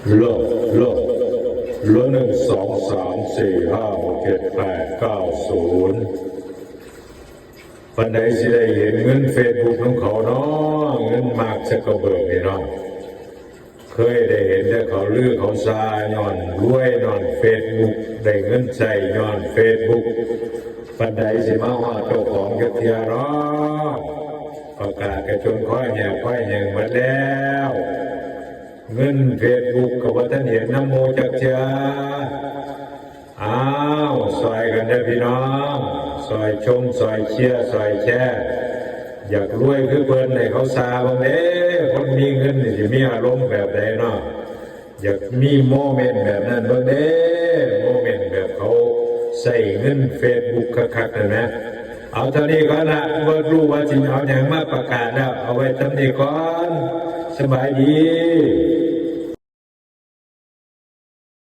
ໂລ ໂລ ໂລ ໜຶ່ງ ສອງ ສາມ ສີ່ ຫ້າ ຫົກ ເຈັດ ແປດ ເກົ້າ ສູນ ປານໃດຊິໄດ້ເຫັນເງິນເຟສບຸກຂອງເຂົາເນາະ ເງິນມາກຊັກເກີເບີກນີ້ເນາະ ເຄີຍໄດ້ເຫັນແຕ່ເຂົາລືເຂົາຊາຍ້ອນລວຍຍ້ອນເຟສບຸກ ໄດ້ເງິນໃຊ້ຍ້ອນເຟສບຸກ ປານໃດຊິມາຮອດເຈົ້າຂອງຈັກເທື່ອເນາະ ປະກາດກະຈົນຄໍແຫ້ງຄໍແຫ້ງໝົດແລ້ວ ເງິນເຟສບຸກກະບໍ່ທັນເຫັນນຳໝູ່ຈັກເທື່ອ ອ້າວ ຊ່ອຍກັນເດີພີ່ນ້ອງ ຊ່ອຍຊົມ ຊ່ອຍເຊຍ ຊ່ອຍແຊ ຢາກລວຍຄືເພິ່ນໃຫ້ເຂົາຊາເບິ່ງເດ້ ຄົນມີເງິນນີ້ຊິມີອາລົມແບບໃດເນາະ ຢາກມີໂມເມັນແບບນັ້ນເບິ່ງເດ້ ໂມເມັນແບບເຂົາໃຊ້ເງິນເຟສບຸກຄັກໆນັ້ນນະ ເອົາເທົ່ານີ້ກ່ອນລະ ບໍ່ຮູ້ວ່າຊິເອົາຫຍັງມາປະກາດແລ້ວ ເອົາໄວ້ສ່ຳນີ້ກ່ອນ ສະບາຍດີ.